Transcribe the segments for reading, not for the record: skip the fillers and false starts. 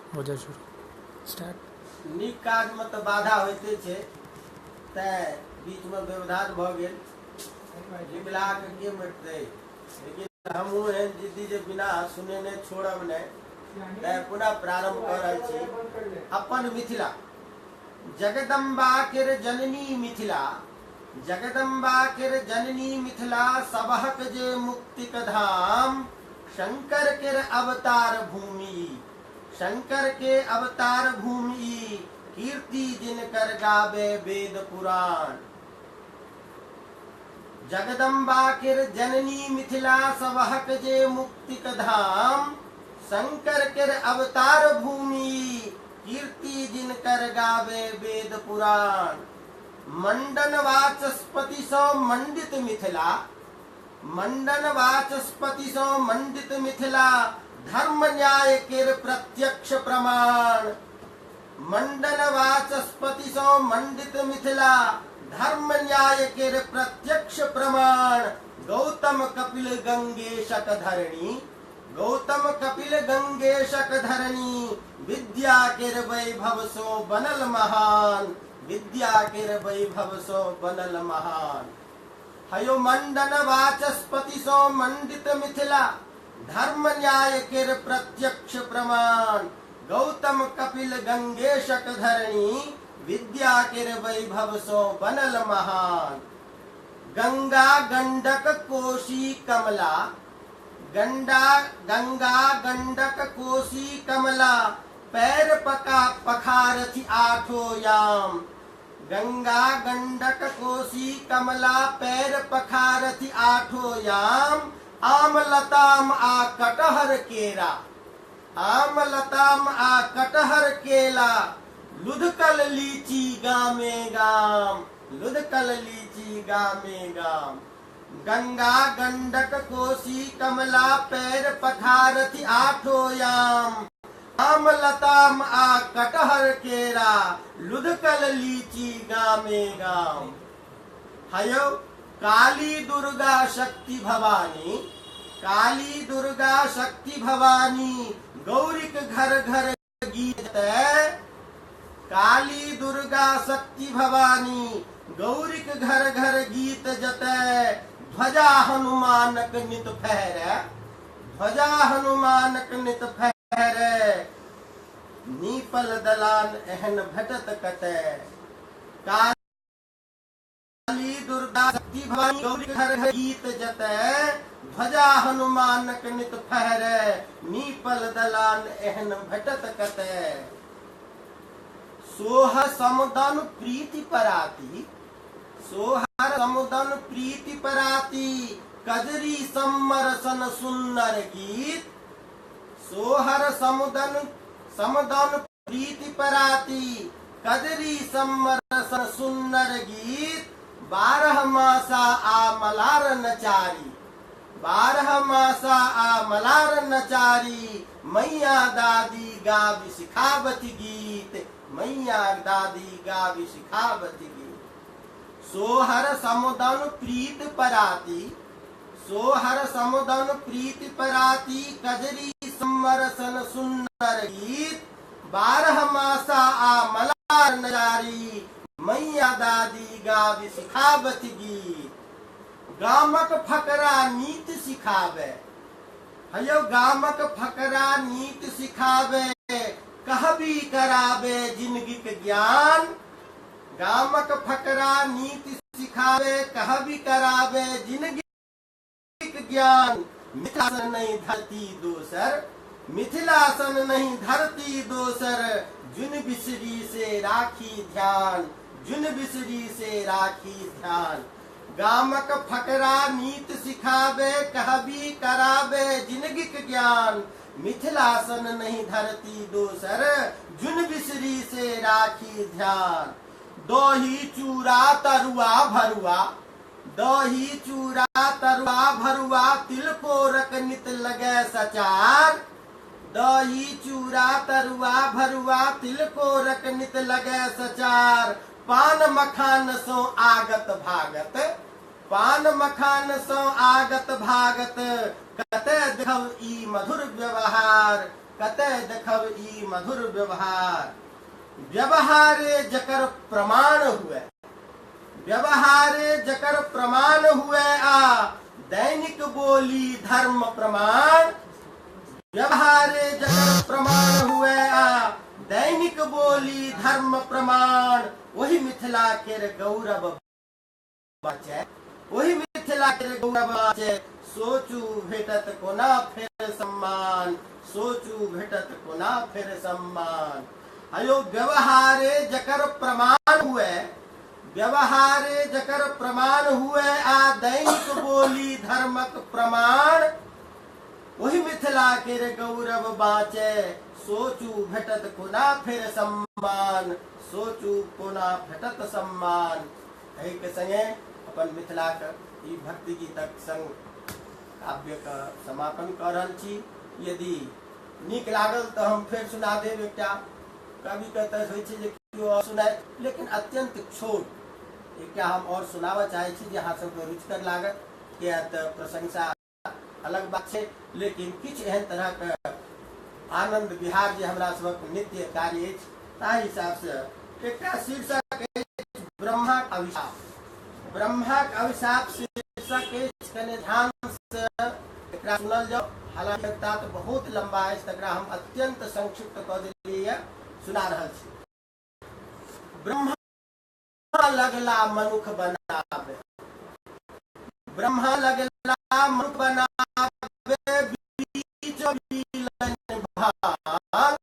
हो जाए शुरू स्टार्ट। नीक काजमे तऽ बाधा होइते छै, तैँ बीचमे व्यवधान भऽ गेल। लिखलाके के मेटतै, लेकिन हमहूँ एहन जिद्दी जे बिना सुनेने छोड़ब नहि, तैँ पुनः प्रारम्भ कऽ रहल छी। अपन मिथिला जगदम्बा केर जननी मिथिला, जगदम्बा केर जननी मिथिला, सबहक जे मुक्तिक धाम, शंकर केर अवतार भूमि, शंकर के अवतार भूमि, कीर्ति जिनकर गावे वेद पुराण। जगदम्बा केर जननी मिथिला, सबहक जे मुक्तिक धाम, शंकर केर अवतार भूमि, कीर्ति जिनकर गावे वेद पुराण। मंडन वाचस्पति सँ मंडित मिथिला, मंडन वाचस्पति सँ मंडित मिथिला, धर्म न्याय केर प्रत्यक्ष प्रमाण। मंडन वाचस्पति सँ मंडित मिथिला, धर्म न्याय केर प्रत्यक्ष प्रमाण। गौतम कपिल गंगेशक धरणी, गौतम कपिल गंगेशक धरणी, विद्या केर वैभव सँ बनल महान, विद्या केर वैभव सँ बनल महान। हयो मंडन वाचस्पति सँ मंडित मिथिला, धर्म न्याय केर प्रत्यक्ष प्रमाण। गौतम कपिल गंगेशक धरणी, विद्या केर वैभव सँ बनल महान। गंगा गंडक कोशी कमला, गंडा गंगा गंडक कोशी कमला, पैर पका पखारथि आठो याम। गंगा गंडक कोशी कमला, पैर पखारथि आठो याम। आम लताम आ कटहर केरा, आम लताम आ कटहर केला, लुधकल लीची गामे गाम, लुधकल लीची गामे गाम। गंगा गंडक कोसी कमला, पैर पखारथि आठो याम। आम लताम आ कटहर केरा, लुधकल लीची गामे गाम। हयो काली दुर्गा शक्ति भवानी, काली दुर्गा शक्ति भवानी, गौरीक घर घर गीत। काली दुर्गा शक्ति भवानी, गौरीक घर घर गीत जतय। ध्वजा हनुमानक नित फहरे, ध्वजा हनुमानक नित फहरे, नीपल दलान एहन भेटत कतय। काली दुर्गा शक्ति भवानी, गौरी घर घर गीत जतय। ध्वजा हनुमानक नित फहरे, नीपल दलान एहन भेटत कतय। सोहर समदन प्रीति पराती, सोहर समदन प्रीति पराती, कजरी सम्मर सन सुन्नर गीत। सोहर समुदन समदन प्रीति पराती, कजरी सम्मर सन सुन्नर गीत। 12 मासा आ मलार नचारी, 12 मासा आ मलार नचारी, मैया दादी गाबि सिखाबति गीत, मैया दादी गाबि सिखाबति गीत। सोहर समुदन प्रीत पराती, सोहर समुदन प्रीति पराती, कजरी सम्मर सन सुन्नर गीत। 12 मासा आ मलार नचारी, मैया दादी गाबि सिखाबति गीत। गामक फकरा नीति सिखाबे, हयौ गामक फकरा नीति सिखाबे, कहबी कराबे जिनगीक ज्ञान। गामक फकरा नीति सिखाबे, कहबी कराबे जिनगीक ज्ञान। मिथिला सन नहीं धरती दोसर, मिथिला सन नहीं धरती दोसर, जुन बिसरी से राखी ध्यान, जुन बिसरी से राखी ध्यान। गामक फकरा नीति सिखाबे, कहबी कराबे जिनगीक ज्ञान। मिथिला सन नहीं धरती दोसर, जुन बिसरी से राखी ध्यान। दही चूड़ा तरुआ भरुआ, दही चूड़ा तरुआ भरुआ, तिलकोरक नित लगे सचार। दही चूड़ा तरुआ भरुआ, तिलकोरक नित लगे सचार। पान मखान सो आगत भागत, पान मखान सो आगत भागत, कतय देखब ई मधुर व्यवहार, कतय देखब ई मधुर व्यवहार। व्यवहारे जकर प्रमाण हुए, व्यवहारे जकर प्रमाण हुए आ दैनिक बोली धर्म प्रमाण। व्यवहारे जकर प्रमाण हुए आ दैनिक बोली धर्म प्रमाण, ओहि मिथिला केर गौरव बाँचे, ओहि मिथिला केर गौरव बाँचे। सोचू भेटत कोना फेर सम्मान, सोचू भेटत कोना फेर सम्मान। अयो व्यवहारे जकर प्रमाण हुए, व्यवहारे जकर प्रमाण हुए आ दैनिक बोली धर्मक प्रमाण, ओहि मिथिला केर गौरव बाँचे। सोचू भेटत कोना फेर सम्मान, सोचू कोना भेटत सम्मान। एहिके संगे अपन मिथिलाक ई भक्ति गीतक संग काव्यके समापन कऽ रहल छी। यदि नीक लागल तऽ हम फेर सुना देब एकटा। कविके तऽ होइ छै जे केओ आओर सुनाय, लेकिन अत्यंत छोट एकटा हम आओर सुनाबऽ चाहै छी जे अहाँ सबके रुचिकर लागत, किया तऽ प्रशंसा अलग बात छै, लेकिन किछु एहन तरहके आनंद विहार जे हमरा सबक नित्य कार्य अछि, ताहि हिसाबसँ एकटा शीर्षक अछि ब्रह्माक अभिशाप। ब्रह्माक अभिशाप शीर्षक अछि, कने ध्यानसँ एकरा सुनल जाउ। हालांकि कविता तऽ बहुत लम्बा अछि, तकरा हम अत्यंत संक्षिप्त कऽ देलियै, सुना रहल छी। ब्रह्मा लगला मनुख बनाबे, ब्रह्मा लगला मनुख बनाबे, बीच मिलन भांग।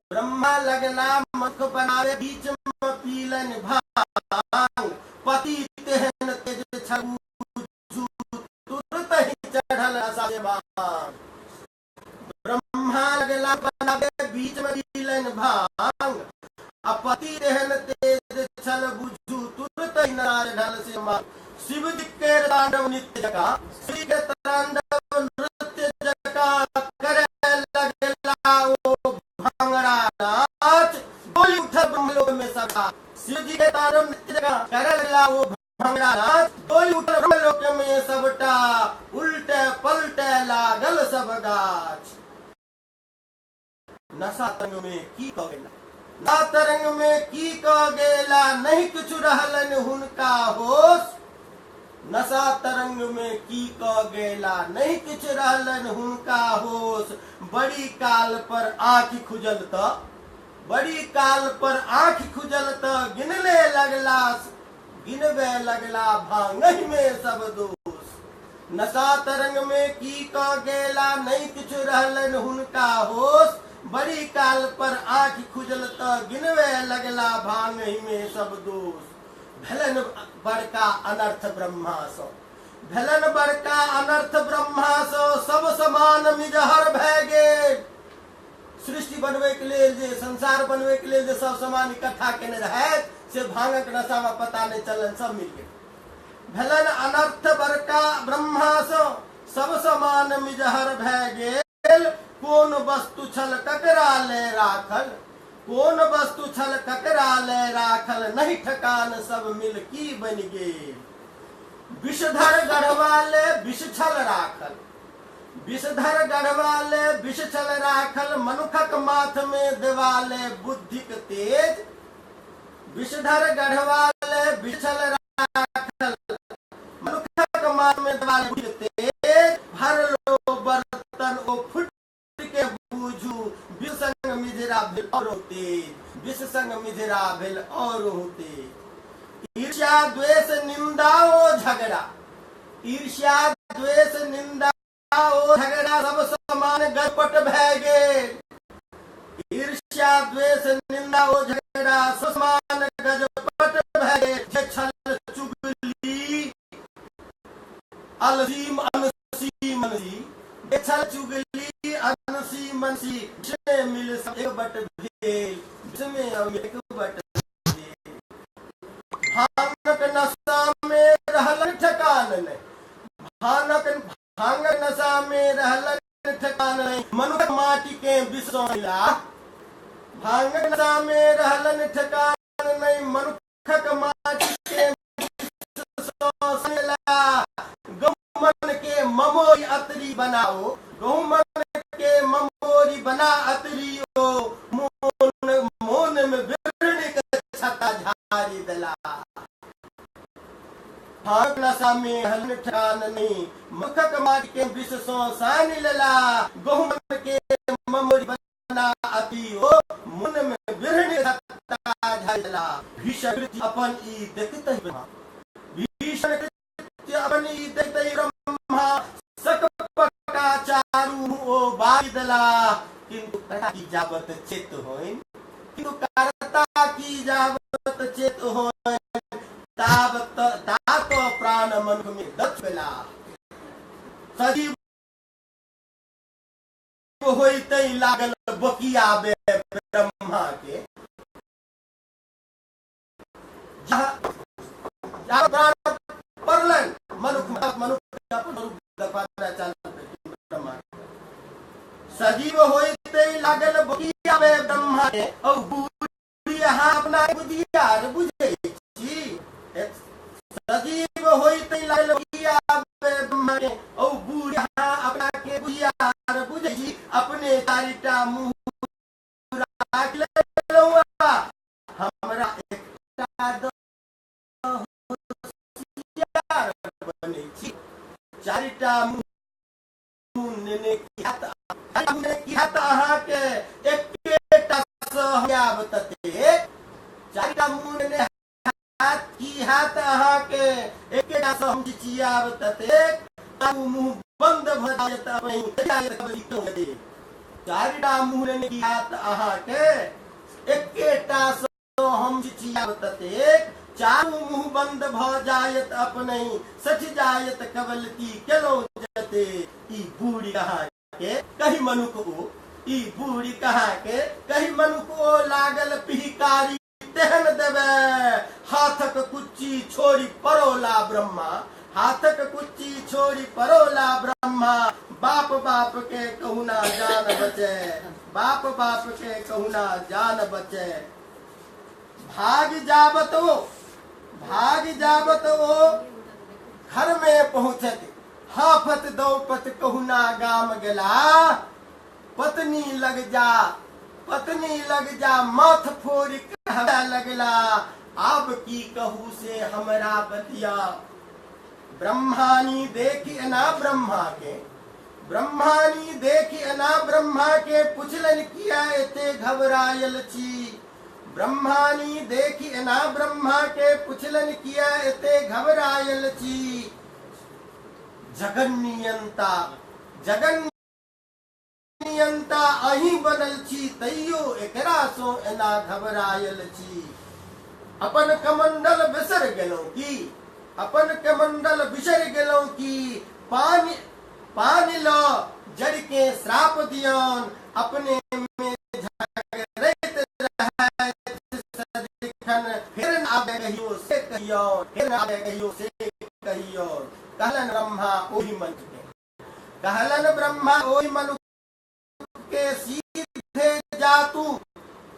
ब्रह्मा लगला मनुख बनाबे, बीच में पीलन भांग। पति तेहन तेज छल तुरत ही चढ़ल आशा भांग। ब्रह्मा लगला बनाबे, बीच में पीलन भांग, आ पति एहन तेज छल बुझू तुरत ही नार ढल से मांग। शिव जी के तांडव नृत्य जका, शिव के तांडव नृत्य जका करे लगला ओ भांगड़ा नाच, बोली उठल ब्रह्मलोक में सभा। शिव जी के तांडव नृत्य जका करे लगला ओ भांगड़ा नाच, डोलि उठल ब्रह्मलोक में सबटा, उल्टे पलटे लागल सब गाछ। नशा तरंग में की क गेला, नशा तरंग में की क गेला, नहीं किछु रहलनि हुनका होश। नशा तरंग में की क गेला, नहीं किछु रहलनि हुनका होश। बड़ी काल पर आँखि खुजल त, बड़ी काल पर आँखि खुजल त, गिनले लगला, गिनबे लगला भांगहि में सब दोष। नशा तरंग में की क गेला, नहीं किछु रहलनि हुनका होश। बड़ी काल पर आँखि खुजल त गिनबे लगला भांगहि में सब दोष। भेलनि बड़का अनर्थ ब्रह्मा सँ, भेलनि बड़का अनर्थ ब्रह्मा सँ, सब समान मिजहर भए गेल। सृष्टि बनबैके लेल जे, संसार बनबैके लेल जे सब सामान इकट्ठा केने रहथि, से भांगक नशामे पता नहि चललनि, सब मिल गेल। भेलनि अनर्थ बड़का ब्रह्मासँ, सब समान मिजहर भए गेल। कोन वस्तु छल ककरा ले राखल, कोन वस्तु छल ककरा ले राखल, नहि ठकान सब मिल की बनि गेल। विषधर गढ़वा ले विष छल राखल, विषधर गढ़वा ले विष छल राखल, मनुखक माथ में देवा ले बुद्धिक तेज। विषधर गढ़वा ले विष छल राखल, मनुखक माथ में देवा ले बुद्धिक तेज। भर लो बर्तन ओ फुट के बूझू, विष संग मिझरा भेल और तेज, विष संग मिझरा भेल और तेज। ईर्ष्या द्वेष निंदा ओ झगड़ा, ईर्ष्या द्वेष निंदा ओ झगड़ा, सब समान गपट भए गेल। ईर्ष्या द्वेष निंदा ओ झगड़ा, सब समान गजपट भए गेल। जे छल चुगली अलसीम अनसी मनसी, जे छल चुगली अनसी मनसी, विषमे मिल सब एक बट भेल, विषमे एक बट भेल। भांगक नशा में रहलन ठेकान नहि, भांगक भांगक नशा में रहलन ठेकान नहि, मनुख माटि के विष मिला। भांगक नशा में रहलन ठेकान नहि, मनुखक माटि के विष मिला। गहुमन के ममोई अतरी बनाओ, गहुमन के ममोई बना अतरियो मोन मोन मे बिरनी के छता झाड़ी देला। भांग नशा मे हलन ठेकान नहि, मुखक माटि के विष सँ सानि लेला। गहुमन के ममोरी बना अतियो मोन मे बिरनी छता झाड़ी देला। भीषण कृत्य अपन ई देखतहि ब्रह्मा, भीषण कृत्य अपन ई देखतहि ब्रह्मा सकपका चारू ओ बारि देला। किन्तु कर्ता की जाबत चेत होइन, किन्तु कर्ता की जाबत चेत होइन ताबत तात प्राण मनुख मे दक्ष भेला। सजीव होइते लागल बोकियाबे ब्रह्मा के, जहाँ प्राण पड़लनि मनुख मनुख अपन रूप देखबाना चालू ब्रह्मा। सजीव होइते लागल बोकियाबे ब्रह्मा के, औ बूढ़ी अहाँ अपना बुधियार बुझै छी। सजीव होइते लागल बोकियाबे ब्रह्मा के, औ बूढ़ी अहाँ अपना के बुधियार बुझै छी। अपने चारिटा मुँह राखि लेलहुँ, हमरा एकटा दऽ होशियार बनै छी। चारिटा मुँह नेने की हैत, की हैत अहाँके एकेटा सँ आयब ततेक। चारिटा मुँह नेने हैत की हैत अहाँके एकेटा सँ हम चिचियाब ततेक। मुँह बंद भऽ जायत अपनहि। चारिटा मुँह नेने की हैत अहाँके एकेटा सँ हम चिचियाब ततेक। चारू मुँह बंद भऽ जायत अपनहि, सठि जायत कबल की केलहुँ जते। ई बूढ़ी कहाँ के कही मनुख ओ, ई बूढ़ी कहाँ के कही मनुख ओ लागल पिहकारी तेहन देवे। हाथक कुच्ची छोड़ि परोला ब्रह्मा, हाथक कुच्ची छोड़ि परोला ब्रह्मा। बाप बाप के कहुना जान बचे, बाप बाप के कहुना जान बचे। भाग जाबत ओ, भाग जाबत ओ घर में पहुँचत, हाफत दौपत कहुना गाम गेला। पत्नी लग जा, पत्नी लग जा माथ फोड़ि कहबे लगला, आब की कहू से हमरा बतिया। ब्रह्मानी देखि एना ब्रह्मा के, ब्रह्मानी देखि एना ब्रह्मा के पुछलनि किया एते घबरायल छी। ब्रह्मानी देखि एना ब्रह्मा के पुछलनि किया एते घबरायल छी। जगन्नियंता, जगन नियंता अहीं बनल छी, तैयो एकरा सँ एना घबरायल छी। अपन कमंडल बिसरि गेलहुँ की, अपन कमंडल बिसरि गेलहुँ की। पानि पानि लऽ जड़ि के श्राप दियौन, अपने मे झगड़ैत रहैत सदिखन, फेर न आबे कहियो से कहियौन, फेर न आबे कहियो से कहियौन। कहलनि ब्रह्मा ओहि मंत्र के, कहलन ब्रह्मा ओहि मनुख के सीधे जा तू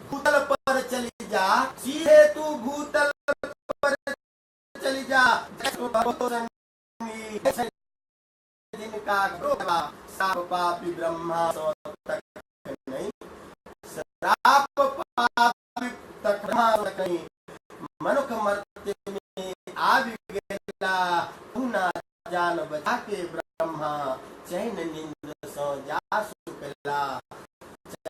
भूतल पर चली जा, सीधे तू भूतल पर चली जा। जिनका श्राप पापी ब्रह्मा सो तक नहीं, श्राप पापी तक ब्रह्मा तक नहीं। मनुख मरते में आबि गेला, पुना जान बचा के ब्रह्मा।